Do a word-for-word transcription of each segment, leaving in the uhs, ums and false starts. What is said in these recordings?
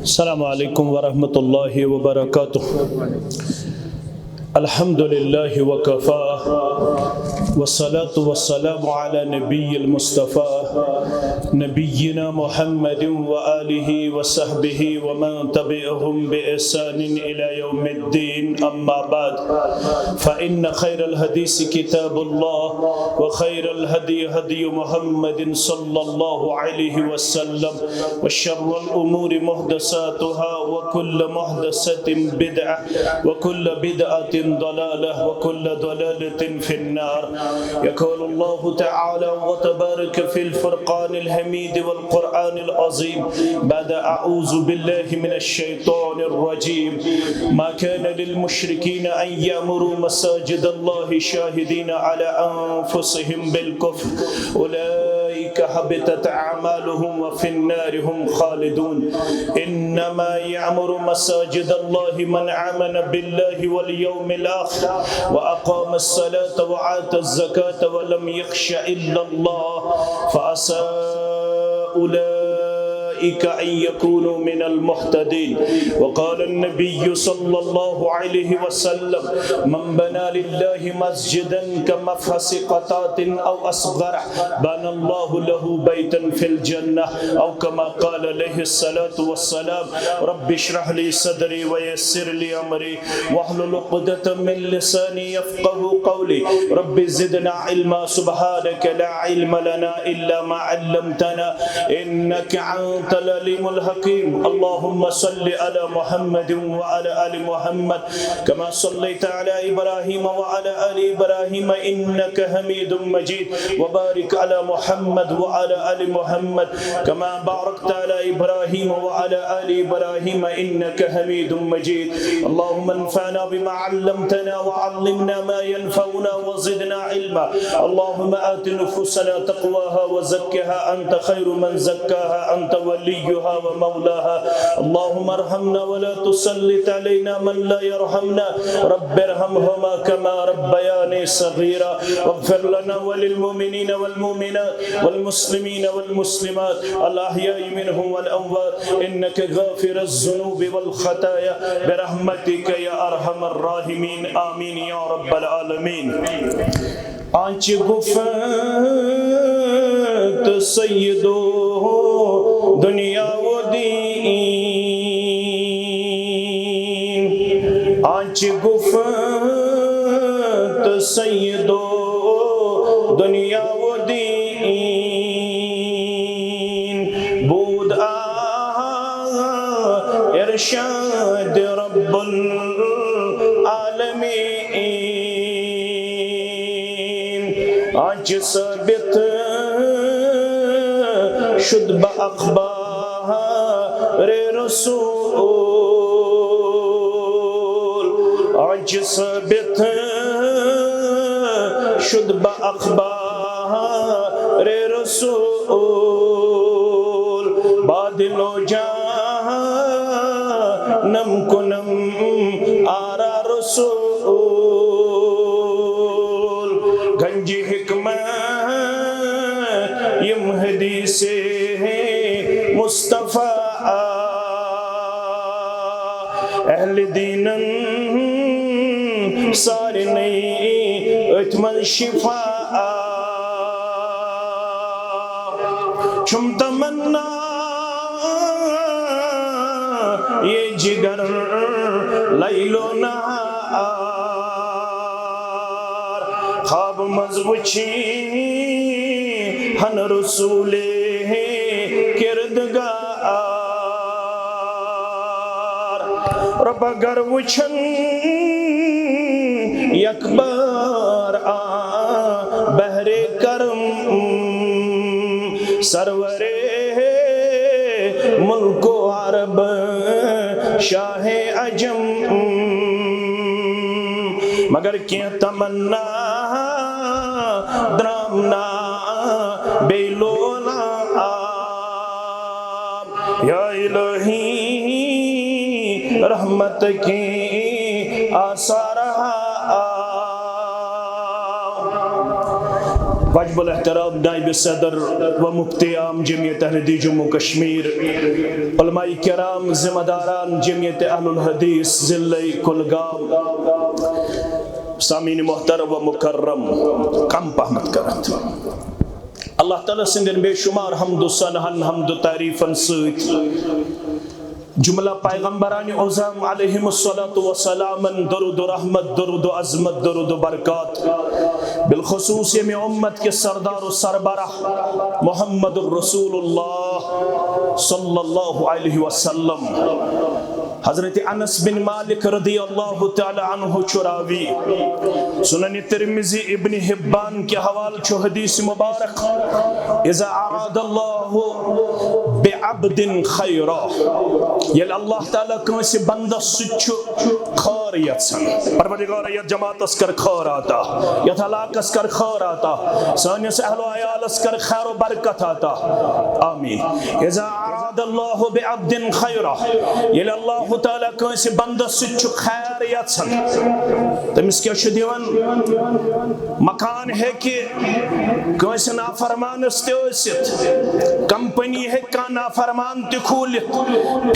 السلام عليكم ورحمة الله وبركاته. الحمد لله وكفى، والصلاة والسلام على نبي المصطفى، نبينا محمد وآله وصحبه ومن تبعهم بإحسان إلى يوم الدين. أما بعد، فإن خير الحديث كتاب الله، وخير الهدي هدي محمد صلى الله عليه وسلم، وشر الأمور محدثاتها، وكل محدثة بدعة، وكل بدعة ضلالة، وكل ضلالة في النار. يقول الله تعالى وتبارك في الفرقان الحميد والقرآن العظيم بعد أعوذ بالله من الشيطان الرجيم: ما كان للمشركين أن يعمروا مساجد الله شاهدين على أنفسهم بالكفر، أولئك حبطت أعمالهم وفي النار هم خالدون. إنما يعمر مساجد الله من آمن بالله واليوم الآخر وأقام الصلاة وآتى الزكاة ولم يخش إلا الله، فعسى أولئك أن يكونوا من المهتدين. وقال النبي صلى الله عليه وسلم: من بنى لله مسجدا كمفحص قطاة أو أصغر، بنى الله له بيتا في الجنة، أو كما قال عليه الصلاة والسلام. رب اشرح لي صدري ويسر لي أمري واحلل عقدة من لساني يفقه قولي. رب زدنا علما، سبحانك لا علم لنا إلا ما علمتنا، إنك أنت العليم الحكيم. اللهم صل على محمد وعلى آل محمد كما صليت على إبراهيم وعلى آل إبراهيم إنك حميد مجيد. وبارك على محمد وعلى آل محمد كما باركت على إبراهيم وعلى آل إبراهيم إنك حميد مجيد. اللهم انفعنا بما علمتنا وعلمنا ما ينفعنا وزدنا علما. اللهم آت نفوسنا تقواها وزكها أنت خير من زكاها أنت وليها ومولاها. اللهم ارحمنا ولا تسلط علينا من لا يرحمنا. رب ارحمهما كما ربياني صغيرا. واغفر لنا وللمؤمنين والمؤمنات والمسلمين والمسلمات الأحياء منهم والأموات إنك غافر الذنوب والخطايا برحمتك يا أرحم الراحمين. آمين يا رب العالمين. آنچہ گفت سید و دنیا و دین، آنچہ گفت سید و دنیا و دین، بود آ ارشاد رب العالمین. آنچہ ثابت شد بہ اخبار رسول، آنچہ ثابت شد بہ اخبار رسول، با دل و جانم کنم آرا رسول. گنج حکمت یم حدیث مصطفیٰ، اہل دینن سارنٕے أتھۍ منٛز شفا۔ چھُم تمنا یہ جگر لیل و نہار، خواب منٛز وچھی ہن رسول کردگار۔ رب اگر وچھن یک بار آ بحر کرم، سرور ملک و عرب شاہ عجم، مگر کینٛہہ تمنا درامنا بے لولا آب۔ یا الہی رحمت کی آثار آب۔ واجب الاحترام نائب صدر و مفتی عام جمعیت اہل حدیث جموں کشمیر، علماء کرام، ذمہ داران جمعیت اہل الحدیث ضلع کلگام، سامعین محترم و مکرم، کم پہمت کرت۔ اللہ تعالیٰ سٕنٛدٮ۪ن بے شمار حمد و ثناہن، حمد و تعریفن سۭتۍ جملہ پیغمبران عظام علیہم الصلوۃ والسلامن درود و رحمت، درود و عظمت، درود و برکات، بالخصوص ییٚمہِ امت کہِ سردار و سربراہ محمد رسول اللہ صلی اللہ علیہ وسلم، حضرت انس بن مالک رضی اللہ تعالیٰ عنہ چھُ راوی۔ سنن ترمذی، ابن حبان کہِ حوالہٕ چھُ حدیث مبارک، اذا اراد اللہ بعبد خیرا، ییٚلہِ اللہ تعالیٰ کٲنٛسہِ بندس سۭتۍ چھُ خٲر یژھان، پروردگار، یتھ جماعتس کر خٲر عطا، یتھ علاقس کر خٲر عطا، سٲنِس اہل و عیالس کر خیر و برکت عطا۔ آمین۔ اذا اراد اللہ بعبد خیرا، ییٚلہِ اللہ تعالیٰ کٲنٛسہِ بندس سۭتۍ چھُ خیر یژھان، تٔمِس کیٛاہ چھُ دِوان؟ مکان ہیٚکہِ کٲنٛسہِ نافرمانس تہِ ٲسِتھ، کمپنی ہیٚکہِ کانٛہہ نافرمان تہِ کھوٗلِتھ،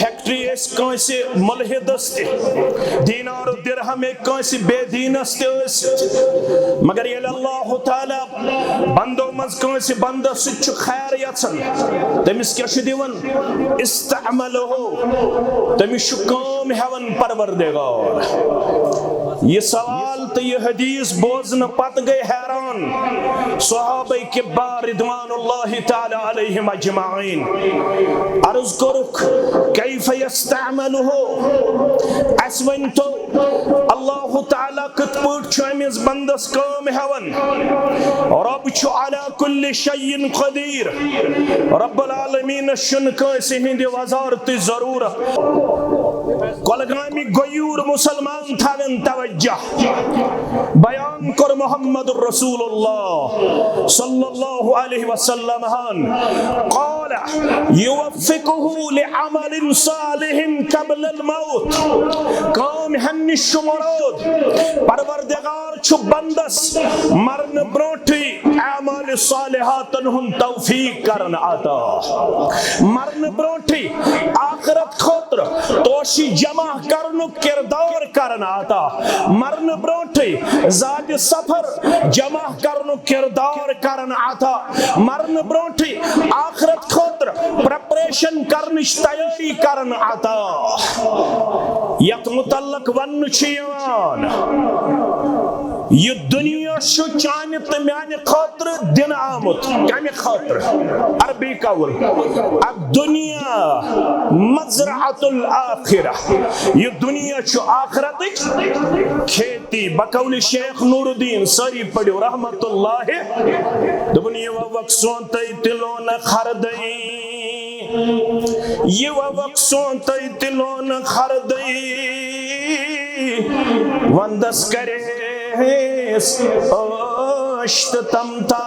فیکٹری آسہِ کٲنٛسہِ ملحدس تہِ، دینار و درہم ہیٚکہِ کٲنٛسہِ بے دینس تہِ ٲسِتھ، مگر ییٚلہِ اللہ تعالیٰ بندو منٛز کٲنٛسہِ بندس سۭتۍ چھُ خیر یژھان، تٔمِس کیٛاہ چھُ دِوان؟ استعملہ، تٔمِس چھُ کٲم ہٮ۪وان پروردگار۔ یہِ سوال تہٕ یہِ حدیث بوزنہٕ پتہٕ گٔے حیران صحابہ کبار رضوان اللہ تعالیٰ علیہم اجمعین۔ عرض کوٚرُکھ، کیف یستعملہ؟ اَسہِ ؤنۍ تو، اللہ تعالیٰ کِتھ پٲٹھۍ چھُ أمِس بندس کٲم ہٮ۪وان؟ رب چھُ علی کل شیء قدیر۔ رب العالمینس چھُنہٕ کٲنٛسہِ ہٕنٛدِ وزارتٕچ ضروٗرت۔ کۄلگامٕکۍ غیور مسلمان تھاوَن توجہ۔ بیان کوٚر محمد رسول اللہ صلی اللہ علیہ وسلم ہن، قال یوفقہ لعمل صالح قبل الموت۔ کٲم ہٮ۪نہٕ نِش چھُ مراد، پروردگار چھُ بندس مرنہٕ برونٛٹھٕے اعمال صالحاتن ہُنٛد توفیق کرن عطا۔ مرنہٕ برونٛٹھٕے آخرت خٲطرٕ توشہِ جمع کرنُک کردار کرن عطا۔ مرنہٕ برونٛٹھٕے زادِ سفر جمع کرنُک کردار کرن عطا۔ مرنہٕ برونٛٹھٕے آخرت خٲطرٕ پریپریشن کرنٕچ تیٲری کرن عطا۔ یتھ متعلق وننہٕ چھُ یِوان، یہِ دُنیا چھُ چانہِ تہٕ میانہِ خٲطرٕ دِنہٕ آمُت۔ کمہِ خٲطرٕ؟ عربی قول، الدنیا مزرعۃ الآخرہ۔ یہِ دُنیا چھُ آخرتٕچ کھیتی۔ بقول شیخ نور الدین، سٲری پٔرِو رحمت اللہ۔ دوٚپُن، یہِ وَوَکھ سونٛتَے تہِ لونَکھ ہردَے۔ یہِ وَوَکھ سونٛتَے تہِ لونَکھ ہردَے۔ وَندَس کَرٮ۪س عٲش تہٕ تَمتا۔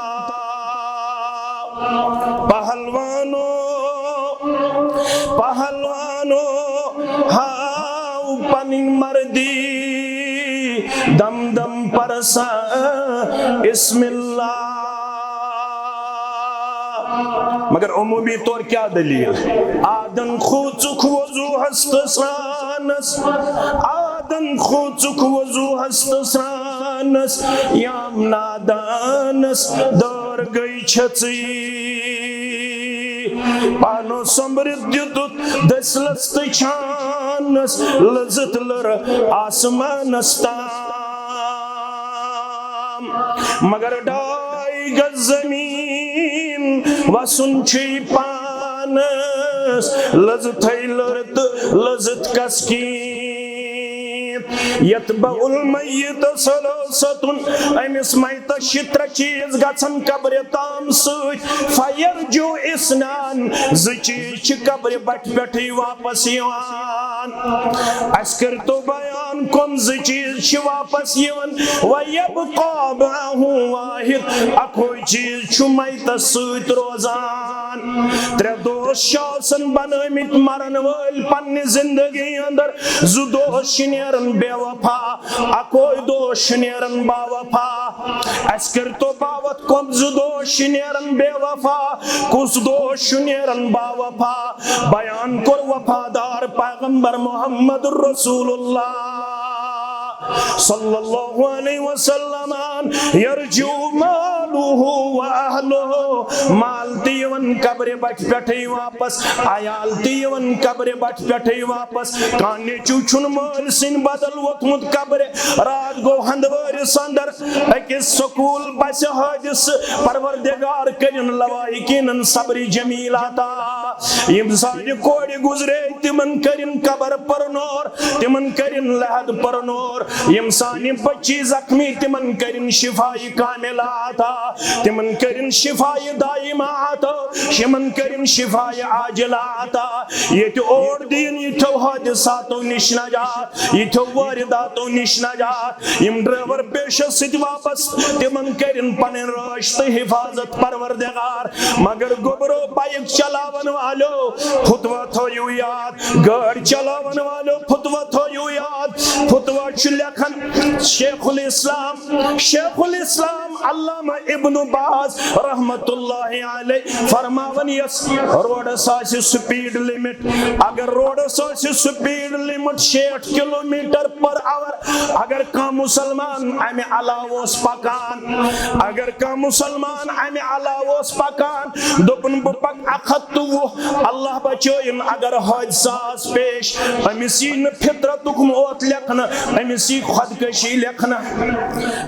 پہلوانو، پہلوانو، ہاو پنٕنۍ مردی، دم دم پرسا اسم اللہ۔ مگر عمومی طور کیا دلیل؟ آدن کھوژُکھ وضوٗہس تہٕ سرٛانس، آدن کھوژُکھ وضوٗہس تہٕ سرٛانس، یام نادانس دٲر گٔے چھٔژٕے۔ پانو سۄمبرِتھ دیُتُتھ دٔسلس تہٕ چھانس، لٔزٕتھ لٔر آسمانس تام۔ مگر ڈاے گز زمیٖن وسُن چھُے پانس، لٔزٕتھے لٔر تہٕ لٔزٕتھ کسکیٖن۔ یتبع المیت ثلاثة، أمِس میتس چھِ ترٛےٚ چیٖز گژھان قبرِ تام سۭتۍ۔ فیرجع اثنان، زٕ چیٖز چھِ قبرِ بٹھِ پٮ۪ٹھٕے واپس یِوان۔ اَسہِ کٔرۍتو بیان، کٕم زٕ چیٖز چھِ واپس یِوان؟ ویبقی معہ واحد، اکوے چیٖز چھُ میتس سۭتۍ روزان۔ ترٛےٚ دوست چھِ آسان بنٲومٕتۍ مرن وٲلۍ پننہِ زندگی اندر۔ زٕ دوست چھِ نیران بے وفا، اکوے دوست چھُ نیران با وفا۔ اسہِ کٔرۍتو باوتھ، کۄم زٕ دوست چھِ نیران بے وفا، کُس دوست چھُ نیران با وفا؟ بیان کوٚر وفادار پیغمبر محمد رسول اللہ صلی اللہ علیہ وسلم، یرجع مالہ و اہلہ، مال تہِ یِوان قبرِ بٹھِ پٮ۪ٹھٕے واپس، عیال تہِ یِوان قبرِ بٹھِ پٮ۪ٹھٕے واپس۔ کانٛہہ نیٚچو چھُنہٕ مٲلۍ سٕنٛدِ بدل ووتمُت قبرِ، راتھ گوٚو ہندوٲرِس اندر أکِس سکول بسہِ حٲدثہٕ۔ پروردگار کٔرِن لواحقینن صبرِ جمیل عطا۔ یِم سانہِ کورِ گُزرے، تِمن کٔرِن قبر پرنور، تِمن کٔرِن لحد پرنور۔ یِم سانہِ بچی زخمی، تِمن کٔرِن شفایہِ کاملہ عطا، تِمن کٔرِن شفایہِ دائمہ عطا، یِمن کٔرِن شفایہِ عاجلہ عطا۔ ییٚتہِ اور دِیِن یِتھیو حٲدثاتو نِش نجات، یِتھیو وٲرِداتو نِش نجات۔ یِم ڈرائیور پیشس سۭتۍ واپس، تِمن کٔرِن پنٕنۍ رٲچھ تہٕ حفاظت پروردگار۔ مگر گوٚبرو، بائیک چلاون والیو، فتویٰ تھٲیِو یاد، گٲڑۍ چلاون والیو، فتویٰ تھٲیِو یاد۔ فتویٰ چھُ لیکھان شیخ الاسلام، شیخ الاسلام علامہ ابن باز رحمت اللہ علیہ فرماوان، یۄس روڈس آسہِ speed limit، اگر روڈس آسہِ speed limit شیٹھ kilometre per hour، اگر کانٛہہ مسلمان امہِ علاوٕ اوس پکان، اگر کانٛہہ مسلمان امہِ علاوٕ اوس پکان، دوٚپُن، بہٕ پکہٕ اکھ ہتھ تہٕ وُہ، اللہ بچٲیِن، اگر حٲدثہٕ آس پیش، أمِس یی نہٕ فطرتُک موت لیکھنہٕ، أمِس یی خودکشی لیکھنہٕ،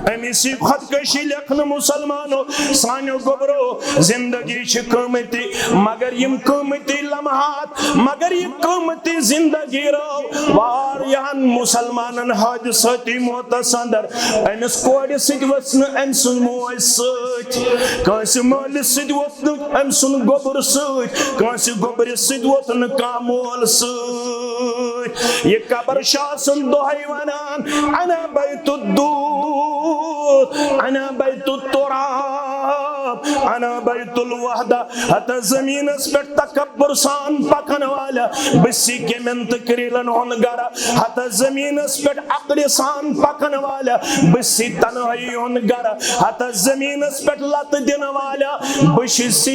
أمِس یی خودکشی لیکھنہٕ۔ مسلمانو، سانیو گوٚبرو، زندگی چھِ قۭمتی، مگر یِم قۭمتی لمحات، مگر یہِ قۭمتی زندگی رٲو واریاہن مسلمانن حٲدثٲتی موتس اندر۔ أمِس کورِ سۭتۍ ؤژھ نہٕ أمۍ سٕنٛز موج سۭتۍ، کٲنٛسہِ مٲلِس سۭتۍ ؤژھ نہٕ أمۍ سُنٛد گوٚبُر سۭتۍ، کٲنٛسہِ گوٚبرِس سۭتۍ ووت نہٕ کانٛہہ مول سۭتۍ۔ یہِ قبر چھِ آسان دۄہے ونان، انا بیت الدود، انا بیت التراب، انا بیت الوحدہ۔ ہتس زمینس پٮ۪ٹھ تکبر سان پکن والا، بہٕ چھُس کیمٮ۪ن تہٕ کریلن ہُنٛد گرٕ۔ ہتس زمینس پٮ۪ٹھ عقلہِ سان پکن والا، بہٕ چھُس تنہٲیی ہُنٛد گرٕ۔ ہتس زمینس پٮ۪ٹھ لتہٕ دِنہٕ والا، بہٕ چھُس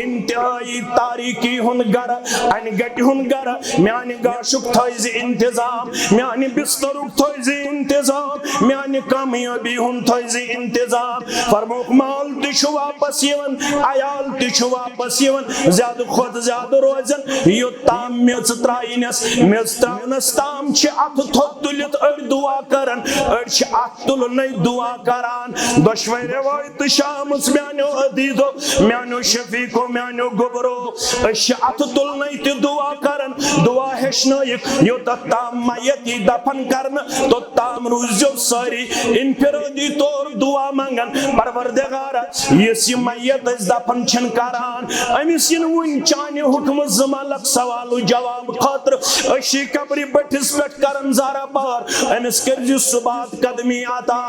انتہٲیی تاریکی ہُنٛد گرٕ، انہِ گٹہِ ہُنٛد گرٕ۔ میانہِ گاشُک تھٲیزِ انتظام، میانہِ بسترُک تھٲیزِ انتظام، میانہِ کامیٲبی ہُنٛد تھٲیزِ انتظام۔ فرمووُکھ، مال تہِ چھُ واپس یِوان، عیال تہِ چھُ واپس یِوان، زیادٕ کھۄتہٕ زیادٕ روزن، یوٚتام میٚژ ترٛاینس، میٚژ ترٛاونس تام چھِ اتھٕ تھوٚد تُلِتھ أڑۍ دعا کران، أڑۍ چھِ اتھٕ تُلنَے دعا کران۔ دۄشوے روایتہٕ چھِ آمٕژ میانیو عزیزو، میانیو شفیقو، میانیو گوٚبرو۔ أسۍ چھِ اتھٕ تُلنَے تہِ دعا کران، دعا ہیٚچھنٲیِکھ، یوٚتتھ تام میت یی دفن کرنہٕ، توٚت تام روٗزِو سٲری انفرٲدی طور دعا منگان، پروردگارا، یُس یہِ میت أسۍ دفن چھِن کران، أمِس یِن وُنہِ چانہِ حُکمہٕ زٕ ملک سوال و جواب خٲطرٕ۔ أسۍ چھِ قبرِ بٔٹھِس پٮ۪ٹھ کران زارا پار، أمِس کٔرزِ ثبات قدمی عطا،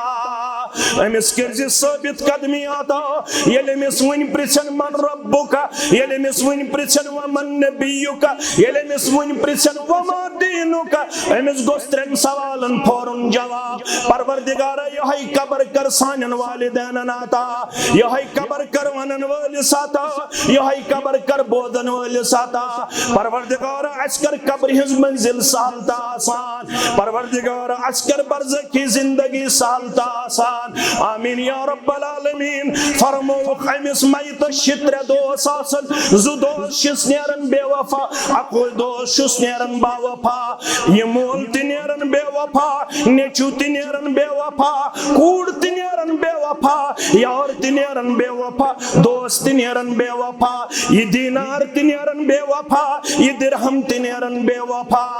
أمِس کٔرزِ ثٲبت قدمی عطا۔ ییٚلہِ أمِس وُنہِ پرژھن، من ربک؟ ییٚلہِ أمِس وُنہِ پرژھن، ومن نبیک؟ ییٚلہِ أمِس وُنہِ پرژھن، وما دینک؟ أمِس گوٚژھ ترٛٮ۪ن سوالن فوراً جواب۔ پروردگارا، یِہوٚے قبر کر سانٮ۪ن والدینن عطا، یِہوٚے قبر کر ونن وٲلِس عطا، یِہوٚے قبر کر بوزن وٲلِس عطا۔ پروردگارا، اسہِ کر قبرِ ہٕنٛز منزل سہل تہٕ آسان۔ پروردگارا، اسہِ کر برزخی زندگی سہل تہٕ آسان۔ آمین یا رب العالمین۔ فرمووُکھ، أمِس میتس چھِ ترٛےٚ دوس آسان، زٕ دوس چھِس نیران بے وفا، اکوے دوس چھُس نیران با وفا۔ یہِ مول تہِ نیران بے وفا، نیٚچو تہِ نیران بے وفا، کوٗر تہِ نیران بے وفا، یار تہِ نیران بے وفا، دوس تہِ نیران بے وفا، یہِ دینار تہِ نیران بے وفا، یہِ درہم تہِ نیران بے وفا۔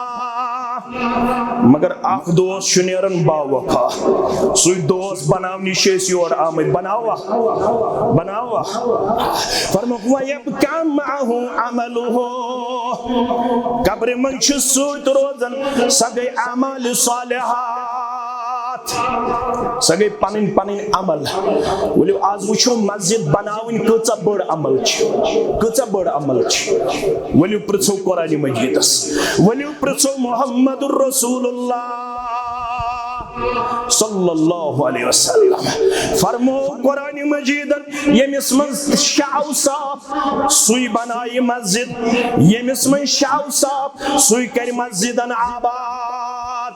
مگر اکھ دوس چھُ نیران با وفا۔ سُے دوس بناونہِ چھِ أسۍ یور آمٕتۍ۔ بناوا؟ بناوا؟ فرمووُکھ، وَيَبْقَى مَعَهُ عَمَلُهُ۔ قبرِ منٛز چھُ سۭتۍ روزان سۄ گٔے اعمال صالحات۔ سۄ گٔے پنٕنۍ پنٕنۍ عمل۔ ؤلِو آز وٕچھو مسجد بناوٕنۍ کۭژاہ بٔڑ عمل چھِ، کۭژاہ بٔڑ عمل چھِ۔ ؤلِو پرٛژھو قرآن مجیدس، ؤلِو پرٛژھو محمد رسول اللہ صلی اللہ علیہ وسلم۔ فرمو قرآن مجیدن، ییٚمِس منٛز شاہ صاف سُے بنایہِ مسجد، ییٚمِس منٛز شاہ صاف سُے کرِ مسجدن آباد۔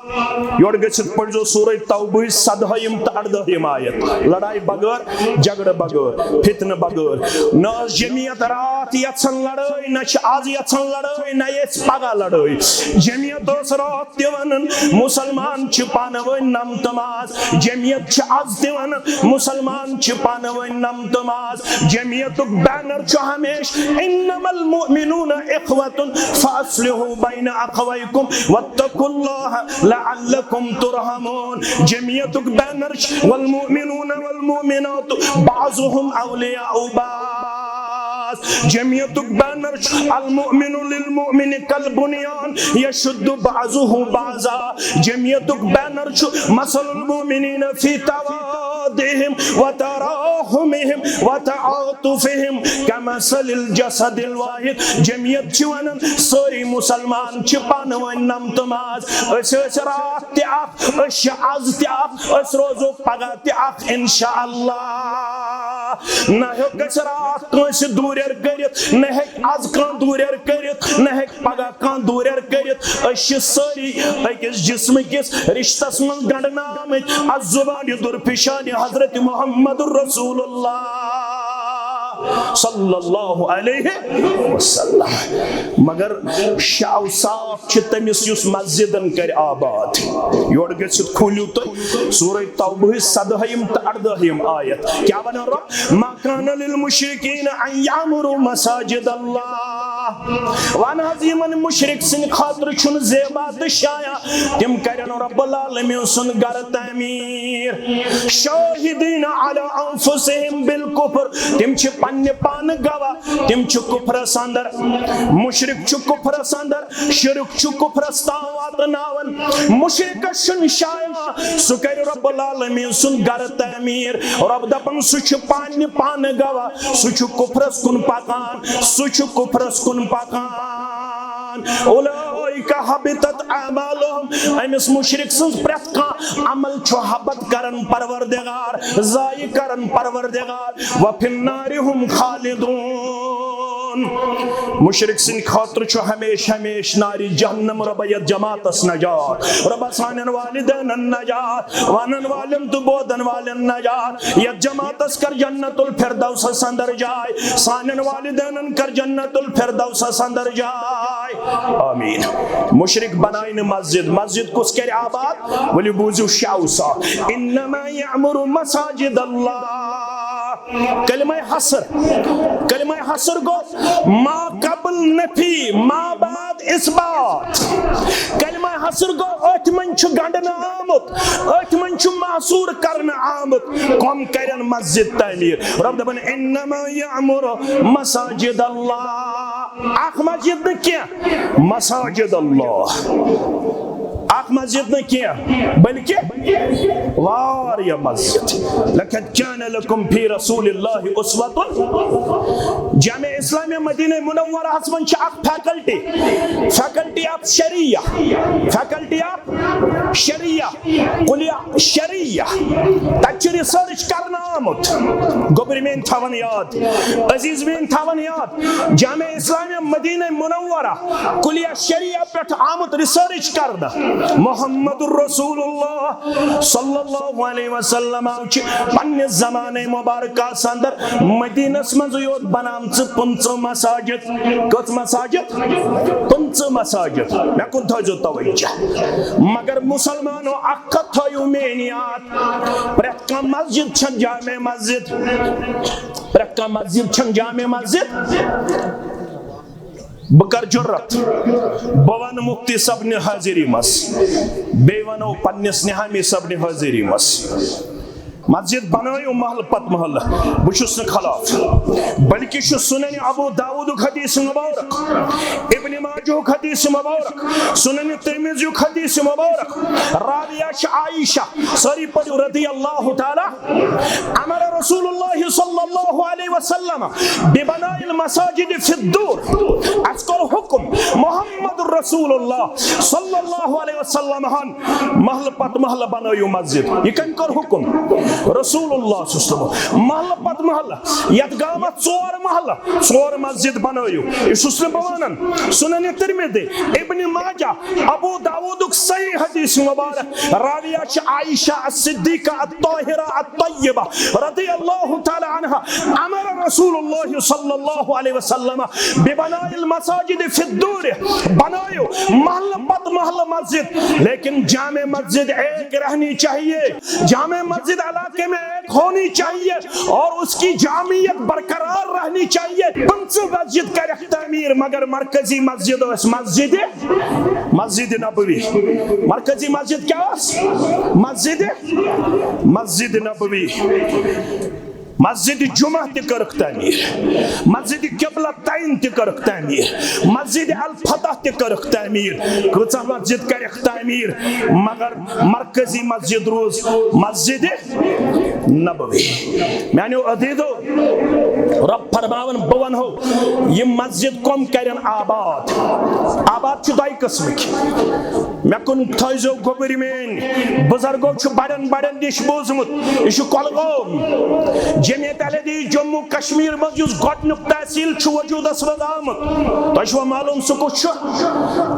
یورٕ گٔژھِتھ پٔرۍزیو سورہ توبہٕچ سدہٲیِم تہٕ اردٲہِم آیت۔ لڑایہِ بغٲر، جھگڑٕ بغٲر، فتنہٕ بغٲر۔ نہ ٲس جمعیت راتھ یژھان لڑٲے، نہ چھِ آز یژھان لڑٲے، نہ یژھِ پگاہ لڑٲے۔ جمعیت ٲس راتھ تہِ ونان، مسلمان چھِ پانہٕ ؤنۍ نمتہٕ ماز۔ جمعیت چھِ آز تہِ ونان، مسلمان چھِ پانہٕ ؤنۍ نمتہٕ ماز۔ جمعیتُک بینر چھُ ہمیشہِ، "انما المؤمنون اخوة فاصلحوا بین اخویکم واتقوا اللہ لعلکم ترحمون۔" جمعیتُک بینر چھُ، "والمؤمنون والمؤمنات بعضهم اولیاء بعض۔" جمعیتُک بینر چھُ، "المؤمن للمؤمن کالبنیان یشد بعضه بعضا۔" جمعیتُک بینر چھُ، "مثل المؤمنین فی توادہم وتراحمہم وتعاطفہم کمثل الجسد الواحد۔" جمعیت چھِ ونان، سٲری مسلمان چھِ پانہٕ ؤنۍ نمتہٕ ماز۔ أسۍ ٲسۍ راتھ تہِ اکھ، أسۍ چھِ از تہِ اکھ، أسۍ روزو پگاہ تہِ اکھ انشاءاللہ۔ نہ ہیوٚک اَسہِ راتھ کٲنٛسہِ دوٗرٮ۪ر کٔرِتھ، نہ ہیٚکہِ از کانٛہہ دوٗرٮ۪ر کٔرِتھ، نہ ہیٚکہِ پگاہ کانٛہہ دوٗرٮ۪ر کٔرِتھ۔ أسۍ چھِ سٲری أکِس جسمہٕ کِس رشتس منٛز گنٛڈنہٕ آمٕتۍ۔ الزبان درفشان حضرت محمد رسول اللہ صلی اللہ علیہ وسلم۔ مگر شاہ صاف چھِ تٔمِس یُس مسجدن کرِ آباد۔ یورٕ گٔژھِتھ کھوٗلِو تُہۍ سورہ توبہٕچ سدہٲیِم تہٕ اردٲہِم آیت۔ کیٛاہ وَنان رۄب؟ "ما کان للمشرکین ان یعمروا مساجد اللہ۔" وَن حظ یِمن مشرک سٕنٛدِ خٲطرٕ چھُنہٕ زیبا تہٕ شایان تِم کرن رب العالمین سُنٛد گرٕ تعمیٖر۔ شاہدین علی انفسہم بالکفر، تِم چھِ پننہِ پانہٕ گواہ، تِم چھِ کفرس اندر۔ مشرک چھُ کفرس اندر، شرک چھُ کفرس تام واتناوان۔ مشرکس چھُنہٕ شایان سُہ کرِ رب العالمین سُنٛد گرٕ تعمیٖر۔ رب دپان سُہ چھُ پننہِ پانہٕ گواہ، سُہ چھُ کفرس کُن پکان، سُہ چھُ کفرس کُن پکان۔ اولئک حبطت اعمالہم، أمِس مشرک سٕنٛز پرٛٮ۪تھ کانٛہہ عمل چھُ حبط کران پروردگار، ضایع کران پروردگار۔ وفی النار ہم خالدون۔ مشرک سٕنٛدِ خٲطرٕ چھُ ہمیشہِ ہمیشہِ نارِ جہنم۔ رۄبا یتھ جماعتس نجات، رۄبا سانٮ۪ن والدینن نجات، ونن والٮ۪ن تہٕ بوزن والٮ۪ن نجات۔ یتھ جماعتس کر جنت الفردوسس اندر جاے، سانٮ۪ن والدینن کر جنت الفردوسس اندر جاے۔ آمین۔ مشرک بناے نہٕ مسجد، مسجد کُس کرِ آباد؟ ؤلِو بوٗزِو شاہ صاف، انما یعمر مساجد اللہ۔ کلمہ حصر، کلمہ حصر گوٚو ما قبل نفی، ما بعد اثبات۔ کلمہ حصر گوٚو أتھۍ منٛز چھُ گنڈنہٕ آمُت، أتھۍ منٛز چھُ محصور کرنہٕ آمُت۔ کم کرن مسجد تعمیٖر؟ رب دپان، انما یعمر مساجد اللہ۔ اکھ مسجد نہٕ کینٛہہ، مساجد اللہ۔ اکھ مسجد نہٕ کینٛہہ، بلکہ واریاہ مسجد۔ لقد کان لکم فی رسول اللہ اسوۃ۔ جامعہ اسلامیہ مدینہ منورہس منٛز چھِ اکھ فیکلٹی، فیکلٹی آف شریعہ، فیکلٹی آف شریعہ، کلیہ شریعہ۔ تتہِ چھُ ریسرچ کرنہٕ آمُت۔ گوٚبرۍ میٲنۍ تھاوان یاد، عزیز میٲنۍ تھاوان یاد، جامعہ اسلامیہ مدینہ منورہ کلیہ شریعہ پٮ۪ٹھ آمُت ریسرچ کرنہٕ۔ محمد رسول اللہ صلی اللہ علیہ وسلم چھِ پننہِ زمانہ مبارکہ اندر مدینس منٛز یوت بنامژٕ پٕنٛژٕہ مساجد۔ کٔژ مساجد؟ پٕنٛژٕہ مساجد۔ مےٚ کُن تھٲیزیو توجہ۔ مگر مسلمانو، اکھ کتھ تھٲیِو میٲنۍ یاد، پرٛٮ۪تھ کانٛہہ مسجد چھےٚ جامع مسجد، پرٛٮ۪تھ کانٛہہ مسجد چھےٚ جامع مسجد۔ بہٕ کرٕ جُرت، بہٕ ونہٕ مفتی صٲبنہِ حٲضری منٛز، بیٚیہِ ونو پننِس نہامی صٲبنہِ حٲضری منٛز۔ مسجد بنٲیِو محلہٕ پتہٕ محلہٕ، بہٕ چھُس نہٕ خلاف، بلکہِ چھُ سنن ابو داؤدُک حدیث مبارک، ابن ماجہُک حدیث مبارک، سنن ترمذیُک حدیث مبارک، راویہ چھِ عائشہ، سٲری پٔرِو، رضی اللہ تعالیٰ، امر رسول اللہ صلی اللہ علیہ وسلم ببناء المساجد فی الدور، اَسہِ کوٚر حکم، محمد رسول اللہ صلی اللہ علیہ وسلم ہن محلہٕ پتہٕ محلہٕ بنٲیِو مسجد۔ یہِ کٔمۍ کوٚر حکم؟ رسول اللہ صلی اللہ علیہ وسلم۔ محلہٕ پتہٕ محلہٕ، یتھ گامس ژور محلہٕ، ژور مسجد بنٲیِو۔ یہِ چھُس نہٕ بہٕ ونان۔ سنن ترمذی، ابن ماجہ، ابو داؤدُک صحیح حدیث مبارک، راویہ چھِ عائشہ الصدیقہ الطاہرہ الطیبہ رضی اللہ تعالیٰ عنہا، امر رسول اللہ صلی اللہ علیہ وسلم ببناء المساجد فی الدور، بنٲیِو محلہٕ پتہٕ محلہٕ مسجد، لیکن جامع مسجد ایک رہنی چاہیے، جامع مسجد علاقے میں ایک ہونی چاہیے اور اس کی جامعیت برقرار رہنی چاہیے۔ پنچ مسجد کرکھ تعمیر، مگر مرکزی مسجد ٲس مسجد، مسجد نبوی۔ مرکزی مسجد کیا ٲس؟ مسجد، مسجد نبوی۔ مسجد جمعہ تہِ کٔرٕکھ تعمیٖر، مسجد قبلہ تین تہِ کٔرٕکھ تعمیٖر، مسجد الفتح تہِ کٔرٕکھ تعمیٖر۔ کۭژاہ مسجد کَرٮ۪کھ تعمیٖر، مگر مرکزی مسجد روٗز مسجد نبوی۔ میانیو عزیزو، رب فرماوان، بہٕ وَنہو، یِم مسجد کم کَرن آباد۔ آباد چھِ دۄیہِ قٕسمٕکۍ۔ مےٚ کُن تھٲیزیو گوٚبٕرۍ میٲنۍ۔ بزرگو چھُ بڑن بڑن نِش بوٗزمُت، یہِ چھُ کۄلگوم۔ جمعیت اہل حدیث جموں کشمیر منٛز یُس گۄڈٕنیُک تحصیل چھُ وجوٗدس منٛز آمُت، تۄہہِ چھُوا معلوم سُہ کُس چھُ؟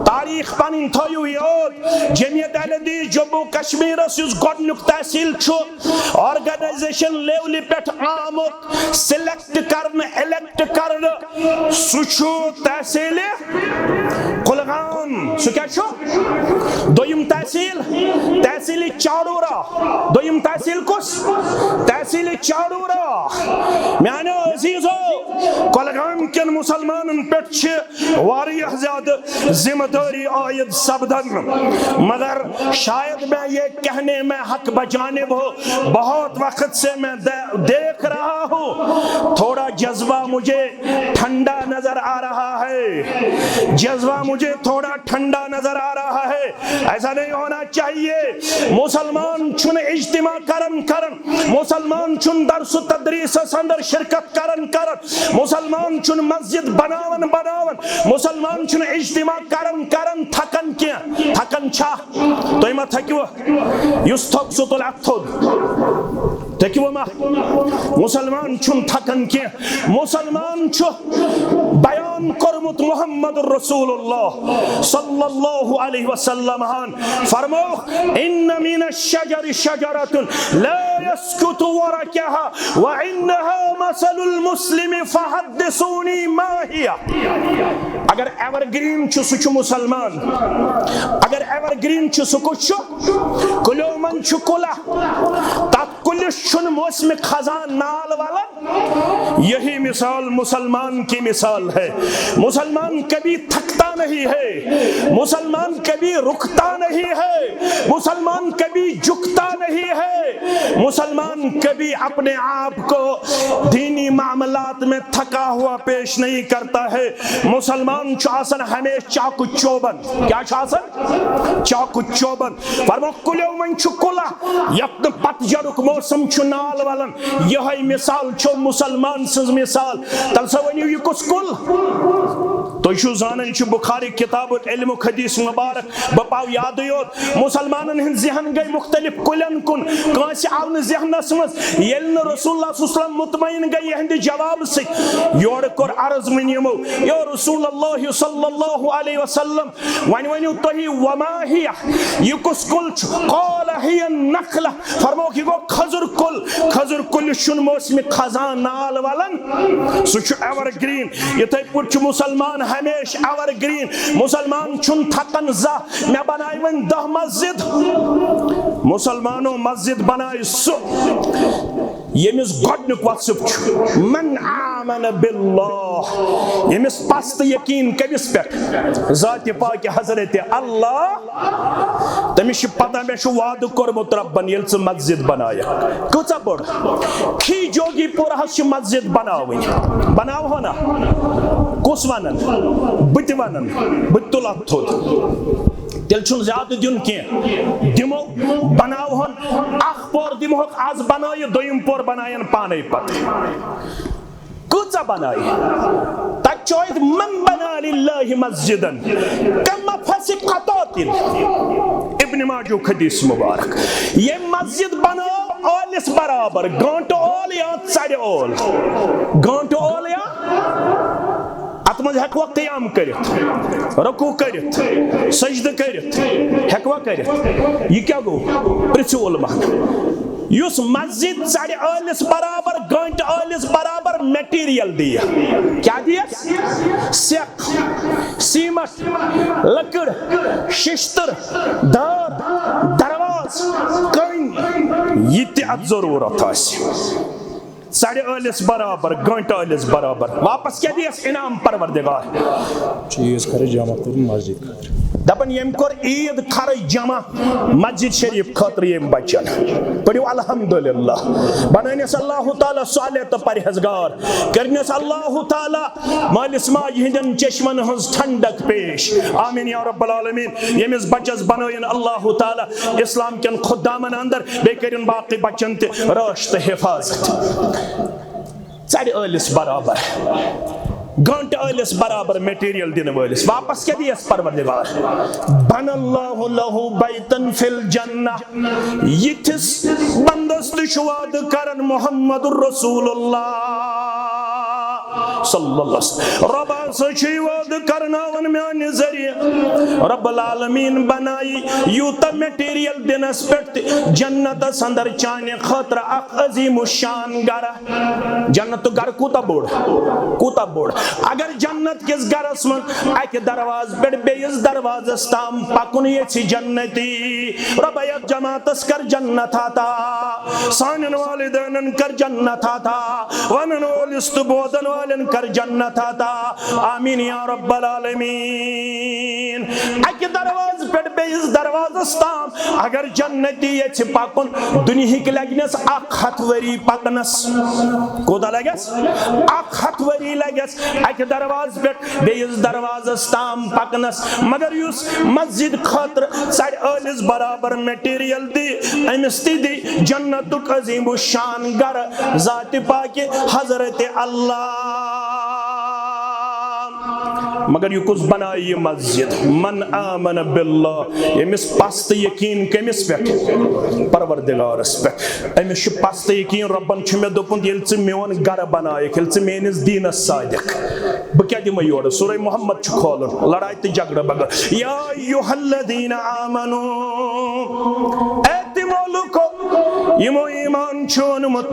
تاریخ پنٕنۍ تھٲیِو یاد۔ جمعیت اہل حدیث جموں کشمیرس یُس گۄڈٕنیُک تحصیل چھُ، آرگنائزیشن لیولہِ پٮ۪ٹھ آمُت، سلیکٹ کرنہٕ، الیکٹ کرنہٕ، سُہ چھُ تحصیل کُلگام۔ سُہ کیٛاہ چھُ؟ دوٚیِم تحصیل، تحصیل چاڈورہ۔ دوٚیِم تحصیل کُس؟ تحصیل چاڈورہ۔ میانیو عزیزو، کۄلگام کٮ۪ن مُسلمانن پٮ۪ٹھ چھِ واریاہ زیادٕ ذمہ دٲری عائد سپدان، مگر شاید میں یہ کہنے میں حق بجانب ہو، بہت وقت سے میں دے-، دیکھ رہا ہوں، تھوڑا جذبہ مجھے ٹھنڈا نظر آ رہا ہے، جذبہ مجھے تھوڑا ٹھنڈا نظر آ رہا ہے۔ ایسا نہیں ہونا چاہیے۔ مسلمان چھُنہٕ اجتماع کرن کرن، مسلمان چھُنہٕ درس و تدریسس اندر شرکت کرن کرن، مسلمان چھُنہٕ مسجد بناون بناون، مسلمان چھُنہٕ اجتماع کرن کرن تھکن کینٛہہ۔ تھکن چھا؟ تُہۍ ما تھٔکِو؟ یُس تھوٚک سُہ تُلہِ اَتھٕ تھوٚد۔ تھٔکِو ما؟ مسلمان چھُنہٕ تھکان کینٛہہ۔ مسلمان چھُ بیان کوٚرمُت محمد رسول اللہ صلی اللہ علیہ وسلم ہن فرمووُکھ، ان من الشجر شجرة لا يسقط ورقها وانها مثل المسلم فحدثوني ما هي۔ اگر ایور گرین چھُ، سُہ چھُ مسلمان۔ اگر ایور گرین چھُ، سُہ کُس چھُ؟ کُلیو منٛز چھُ کُلہ، تتھ کُلِس چھُنہٕ موسمِ خزاں نال ولان۔ یہی مثال مسلمان کی مثال ہے۔ مسلمان کبھی تھکتا نہیں ہے، مسلمان کبھی رکتا نہیں ہے، مسلمان کبھی جھکتا نہیں ہے، مسلمان کبھی اپنے آپ کو دینی معاملات میں تھکا ہوا پیش نہیں کرتا ہے۔ مسلمان چھُ آسان ہمیشہ چاکو چوبن۔ کیا چھُ آسان؟ چاکو چوبن۔ فرمو، کُلیو منٛز چھُ کُلہ، یتھ نہٕ پتجھڑُک موسم چھُ نال ولان۔ یہے مثال چھو مسلمان سٕنٛز مثال۔ تل سا ؤنِو، یہِ کُس کُل؟ تُہۍ چھِو زانان، یہِ چھُ بخاری کتاب العلم حدیث مبارک۔ بہٕ پاو یادٕے یوت، مسلمانن ہٕنٛدۍ ذہن گٔے مختلف کُلٮ۪ن کُن۔ کٲنٛسہِ آو نہٕ ذہنس منٛز، ییٚلہِ نہٕ رسول اللہ صلی اللہ علیہ وسلم مطمئن گٔے یِہنٛدِ جوابہٕ سۭتۍ۔ یورٕ کوٚر عرض وۄنۍ یِمو، یا رسول اللہ صلی اللہ علیہ وسلم، وۄنۍ ؤنِو تُہی، وما ہی، یہِ کُس کُل چھُ؟ قال ہی النخلہ۔ فرمووُکھ، یہِ گوٚو کھٔزٕر کُل۔ کھٔزٕر کُلِس چھُنہٕ موسمِ خزاں نال ولان، سُہ چھُ ایور گرین۔ یِتھے پٲٹھۍ چھُ مسلمان ہمیشہِ ایور گرین۔ مسلمان چھُنہٕ تھکان زانٛہہ، مےٚ بنایہِ وۄنۍ دَہ مسجد۔ مسلمانو مسجد بنایہِ سُہ ییٚمِس گۄڈٕنیُک وصف چھُ، من آمن باللہ، ییٚمِس پستہٕ یقیٖن کٔمِس پٮ۪ٹھ؟ ذاتِ پاکہِ حضرت اللہ۔ تٔمِس چھِ پتہ، مےٚ چھُ وعدٕ کوٚرمُت رۄبن، ییٚلہِ ژٕ مسجد بنایکھ۔ کۭژاہ بٔڑ؟ کھی جوگی پوٗرہس چھِ مسجد بناوٕنۍ، بناوہو نا؟ کُس ونان؟ بہٕ تہِ ونان، بہٕ تہِ تُلہٕ اتھ تھوٚد۔ تیٚلہِ چھُنہٕ زیادٕ دیُن کینٛہہ، دِمو، بناوہون۔ اکھ پور دِمہوکھ از بنٲیِتھ، دوٚیِم پور بناین پانے پتہٕ۔ کۭژاہ بنایہِ؟ تتہِ چھُ آمُت، من بنا للہ مسجدن کمفس قطاطن۔ ابن ماجہُک حدیث مبارک۔ ییٚمۍ مسجد بنٲو ٲلِس برابر، گٲنٹہٕ اول یا ژرِ اول، گٲنٹہٕ اول یا، اتھ منٛز ہیٚکوا قیام کٔرِتھ، رکوع کٔرِتھ، سجدٕ کٔرِتھ، ہیٚکوا کٔرِتھ؟ یہِ کیٛاہ گوٚو؟ پرٛژھِو علماہن۔ یُس مسجد ژرِ ٲلِس برابر، گٲنٹہٕ ٲلِس برابر material دِیہِ، کیٛاہ دِیَس؟ سیٚکھ، سیمٹ، لٔکٕر، ششتٕر، دار، درواز، کٔنۍ، یہِ تہِ اتھ ضروٗرت آسہِ۔ ژرِ ٲلِس برابر، گٲنٹہٕ ٲلِس برابر۔ واپس کیٛاہ دِیَس انعام پروردگار؟ چیٖز خرٕچ جمع کوٚرمُت مسجد خٲطرٕ۔ دپان، ییٚمۍ کوٚر عیٖد خرٕچ جمع مسجد شریف خٲطرٕ ییٚمۍ بچن۔ پٔرِو الحمدللہ۔ بنٲونس اللہ تعالیٰ صالح تہٕ پرہیزگار۔ کٔرنس اللہ تعالیٰ مٲلِس ماجہِ ہٕنٛدٮ۪ن چشمن ہٕنٛز ٹھنڈک پیش۔ آمین یا رب العالمین۔ ییٚمِس بچس بنٲوِن اللہ تعالیٰ اسلام کٮ۪ن خدامن اندر، بیٚیہِ کٔرِن باقٕے بچن تہِ رٲچھ تہٕ حفاظت۔ ژرِ ٲلِس برابر، گٲنٹہٕ ٲلِس برابر material دِنہٕ وٲلِس۔ واپس کیٛاہ دِیَس پروردگار؟ بنى الله له بيتا في الجنة۔ یِتھِس بندس تہِ چھُ وعدٕ کران محمد رسول اللہ صلی اللہ علیہ وسلم۔ رۄب ہسا چھُ یہِ وعدٕ کرناوان میانہِ ذٔریعہٕ۔ رب العالمین بنایہِ یوٗتاہ material دِنس پٮ۪ٹھ تہِ جنتس اندر چانہِ خٲطرٕ اکھ عظیم الشان گرٕ۔ جنت تو گھر کوٗتاہ بوٚڑ، کوٗتاہ بوٚڑ۔ اگر جنت کِس گھرس منٛز اکہِ دروازٕ پٮ۪ٹھ بیٚیِس دروازس تام پکُن یژھِ جنتی، رۄبا یتھ جماعتس کر جنت عطا، سانٮ۪ن والدینن کر جنت عطا، ونن وٲلِس تہٕ بوزن والٮ۪ن کر جنت عطا۔ آمین یا رب العالمین۔ اکہِ دروازٕ پٮ۪ٹھ بیٚیِس دروازس تام اگر جنتی یژھِ پکُن، دُنیہٕکۍ لگنس اکھ ہتھ ؤری پکنس۔ کوٗتاہ لگس؟ اکھ ہتھ ؤری لگس اکہِ دروازٕ پٮ۪ٹھ بیٚیِس دروازس تام پکنس۔ مگر یُس مسجد خٲطرٕ ژرِ ٲلِس برابر material دی، أمِس تہِ دی جنتُک عظیم الشان گرٕ ذاتِ پاکہِ حضرت اللہ۔ مگر یہِ کُس بنایہِ یہِ مسجد؟ من آمن باللہ، ییٚمِس پستہٕ یقیٖن کٔمِس پٮ۪ٹھ؟ پروردگارس پٮ۪ٹھ۔ أمِس چھُ پستہٕ یقیٖن، رۄبن چھُ مےٚ دوٚپمُت، ییٚلہِ ژٕ میون گرٕ بنایکھ، ییٚلہِ ژٕ میٲنِس دیٖنس سادِق، بہٕ کیٛاہ دِمے یورٕ؟ سورہ محمد چھُ کھولُن، لڑایہِ تہٕ جھگڑٕ بغٲر۔ یا ایھا الذین آمنو، اے تِمو لوٗکو یِمو ایمان چھُ اوٚنمُت،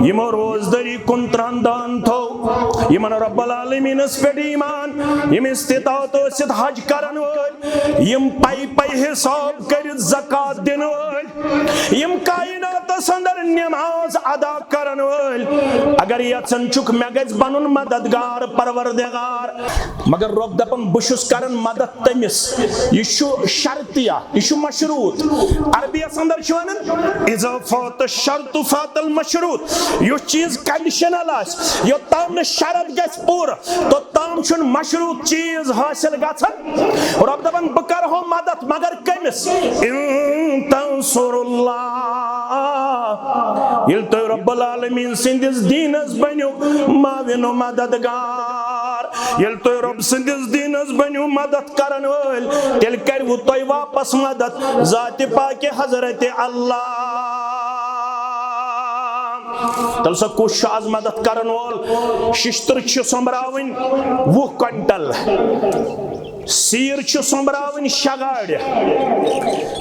یِمو روزدٲری کُن ترٛان دان تھوو، یِمن رب العالمینس پٮ۪ٹھ ایمان، یِم استطاعت ٲسِتھ حج کرن وٲلۍ، یِم پے پے حساب کٔرِتھ زکوٰۃ دِنہٕ وٲلۍ، یِم کائناتس اندر نماز ادا کرن وٲلۍ۔ اگر یژھان چھُکھ مےٚ گژھِ بنُن مددگار، پروردگار، مگر رۄب دپان، بہٕ چھُس کران مدد تٔمِس۔ یہِ چھُ شرطیہ، یہِ چھُ مشروط۔ عربی یس اندر چھِ ونان، اذا فات الشرط فات المشروط۔ یُس چیٖز conditional آسہِ، یوٚتام نہٕ شرط گژھِ پوٗرٕ، توٚتام چھُنہٕ مشروط چیٖز حٲصِل گژھان۔ رۄب دپان، بہٕ کرہو مدد، مگر کٔمِس؟ ان تنصر اللہ، ییٚلہِ تُہۍ رب العالمین سٕنٛدِس دیٖنس بٔنِو معاون و مددگار، ییٚلہِ تُہۍ رب سٕنٛدِس دیٖنس بٔنِو مدد کرن وٲلۍ، تیٚلہِ کرِوٕ تۄہہِ واپس مدد ذاتِ پاکہِ حضرت اللہ۔ تیٚلہِ سا کُس چھُ از مدد کرن وول؟ ششتٕر چھِ سۄمبراوٕنۍ وُہ کوینٹل، سیٖر چھِ سۄمبراوٕنۍ شےٚ گاڑِ،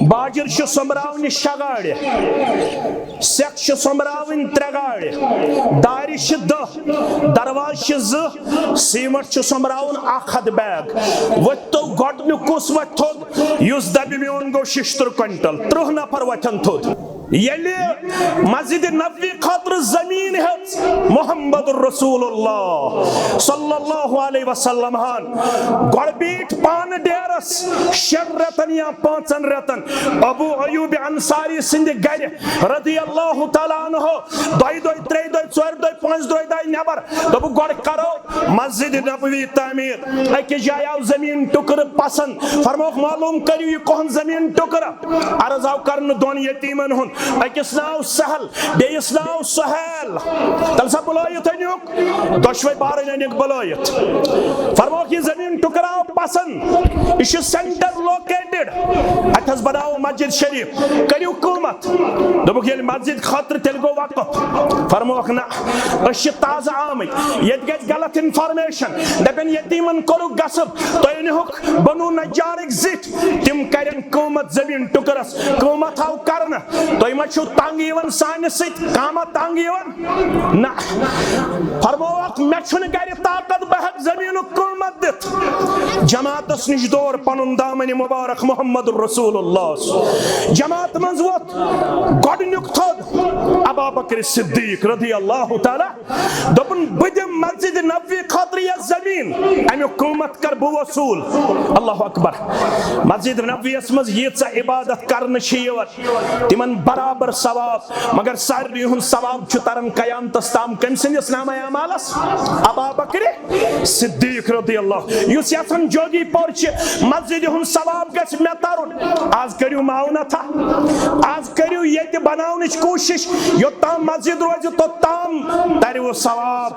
باجِر چھِ سۄمبراونہِ شےٚ گاڑِ، سٮ۪کھ چھِ سۄمبراوٕنۍ ترٛےٚ گاڑِ، دارِ چھِ دَہ، دروازٕ چھِ زٕ، سیٖمٹ چھُ سۄمبراوُن اکھ ہتھ بیگ۔ ؤتھۍ تو گۄڈٕنیُک کُس وۄتھِ تھوٚد؟ یُس دَپہِ میون گوٚو ششتٕر کوینٹل، ترٕٛہ نفر وۄتھن تھوٚد۔ ییٚلہِ مسجد نبوی خٲطرٕ زٔمیٖن ہیٚژ محمد رسول اللہ صلی اللہ علیہ وسلم ہن، گۄڈٕ بیٖٹھۍ پانہٕ ڈیرس شٮ۪ن رٮ۪تن یا پانٛژن رٮ۪تن ابو ایوب انصاری سٕنٛدِ گرِ رضی اللہ تعالیٰ عنہ۔ دۄیہِ دۄہہِ، ترٛیٚیہِ دۄہہِ، ژورِ دۄہہِ، پانٛژِ دۄہہِ درٛاے نٮ۪بر۔ دوٚپُکھ، گۄڈٕ کرو مسجد نبوی تعمیٖر۔ أکِس جایہِ آو زٔمیٖن ٹُکرٕ پسنٛد، فرمووُکھ، معلوٗم کٔرِو، یہِ کُہُنٛد زٔمیٖن ٹُکرٕ؟ عرض آو کرنہٕ دۄن یتیٖمن ہُنٛد، أکِس ناو سہل، بیٚیِس ناو سہیل۔ تَلہٕ سا بُلٲوِتھ أنِوُکھ، دۄشوے بارٕنۍ أنِکھ بُلٲوِتھ۔ فرمووُکھ، یہِ زٔمیٖن ٹُکرٕ آو پسنٛد، یہِ چھُ سینٹر لوکیٹڈ، اَتہِ حظ بناوو مسجد شریف، کٔرِو قۭمتھ۔ دوٚپُکھ، ییٚلہِ مسجد خٲطرٕ، تیٚلہِ گوٚو وقف۔ فرمووُکھ، نہ، أسۍ چھِ تازٕ آمٕتۍ، ییٚتہِ گژھِ غلط انفارمیشن، دَپن یتیٖمن کوٚرُکھ غصب، تُہۍ أنِہُکھ بنو نجارٕکۍ زِٹھۍ، تِم کرن قۭمتھ زٔمیٖن ٹُکرس، قۭمتھ آو کرنہٕ، تُہۍ ما چھِو تنگ یِوان سانہِ سۭتۍ؟ کانٛہہ ما تنگ یِوان؟ نہ۔ فرمووُکھ، مےٚ چھُنہٕ گرِ طاقت، بہٕ ہٮ۪کہٕ زٔمیٖنُک قۭمتھ دِتھ۔ جماعتس نِش دور پنُن دامنہِ مبارک محمد رسول اللہ۔ جماعت منٛز ووٚتھ گۄڈٕنیُک تھوٚد ابا بکر صدیق رضی اللہ تعالیٰ۔ دوٚپُن، بہٕ دِمہٕ مسجد نبوی خٲطرٕ یۄس زٔمیٖن، اَمیُک قۭمتھ کَرٕ بہٕ وصوٗل۔ اللہ اکبر۔ مسجد نبویَس منٛز ییٖژاہ عبادت کرنہٕ چھِ یِوان، تِمن برابر ثواب، مگر سارنٕے ہُنٛد ثواب چھُ تران قیامتس تام۔ کٔمۍ سٕنٛدِس نامہ اعمالس؟ ابا بکر صدیق رضی اللہ، یُس یژھان جوگی پور چہِ مسجدِ ہُنٛد ثواب گژھِ مےٚ ترُن۔ آز کٔرِو معاونتھا، آز کٔرِو ییٚتہِ بناونٕچ کوٗشش، یوٚتام مسجد روزِ، توٚتام ترِوٕ ثواب۔